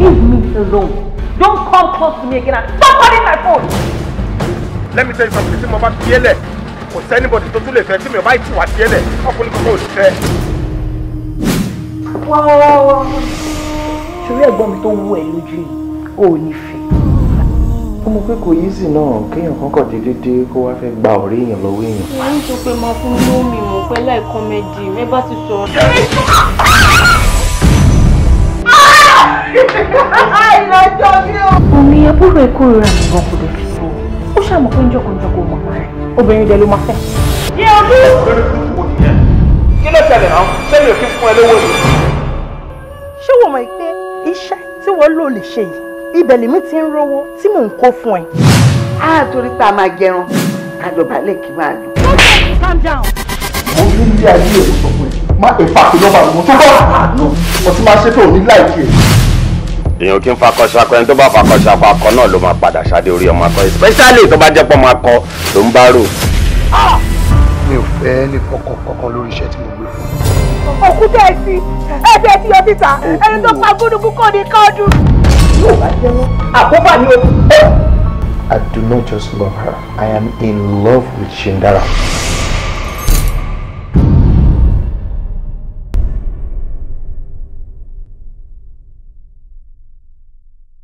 Leave me alone. Don't come close to me again and stop calling my phone. Let me tell you something, tí mo bá fi ẹ́ lẹ̀, kò sí anybody tó tún lè fẹ́ tí mi ò bá ti wà fi ẹ́ lẹ̀, ọkùnrin kankan ò lè fẹ́. Wá wá wá. Ṣorí ẹ̀gbọ́n mi tó wú ẹ lójú yìí, o ò ní fẹ́. Ó mọ̀ pé kò easy náà kéèyàn kan kàn déédéé dé kó wá fẹ́ gba ọ̀rẹ́ èèyàn lọ́wọ́ èèyàn. Wọ́n ń sọ pé máa fún mi lómi mọ̀ pé láì comedy, ẹ bá ti sọ̀rọ̀. Ìrìnàjò mi o. Omi àbúrò ẹ kórìíra mi gan kò lè fi sọ. Ó ṣàmọ̀ pé njọ́kànjọ́kọ̀ màmá rẹ̀. Obìnrin dẹ̀ ló máa fẹ́. Yé olú. Lórí burúkú wo nìyẹn? Kí ló ṣẹlẹ̀ náà? Ṣé mi ò kí fún ẹ lówó ni? Ṣé wọ́n mọ̀ pé iṣẹ́ tí wọ́n lò lè ṣe yìí, ibẹ̀ lèmi ti ń rówó tí mò ń kó fún ẹ. Á torí pé a máa jẹran, ká dọ̀bálẹ̀ kí máa lò. Calm down. Mo ní ilé ayé ẹ̀ sọ fún ẹ, má ẹ̀fà pé nọ́mbà mi, mo tó bá àánú, mo ti máa ṣe tó ní láìkí ẹ̀. Èèyàn kì í fakọ ṣakọ, ẹni tó bá fakọ ṣakọ akọ náà ló máa padà ṣadé orí ọmọ akọ, especially tó bá jẹ́ pọ́ máa kọ ló ń bá rò. Mi ò fẹ́ ní kọ́kọ́ kọ́kọ́ lórí iṣẹ́ tí mo gbé fún. Òkúta ẹtì ẹtì ẹtì yọ síta, ẹni tó pa gúdúgún kò ní kọ́ọ̀dù. Yóò bá jẹ́wọ́, àkóbá ni o. I do not just love her, I am in love with Shindara.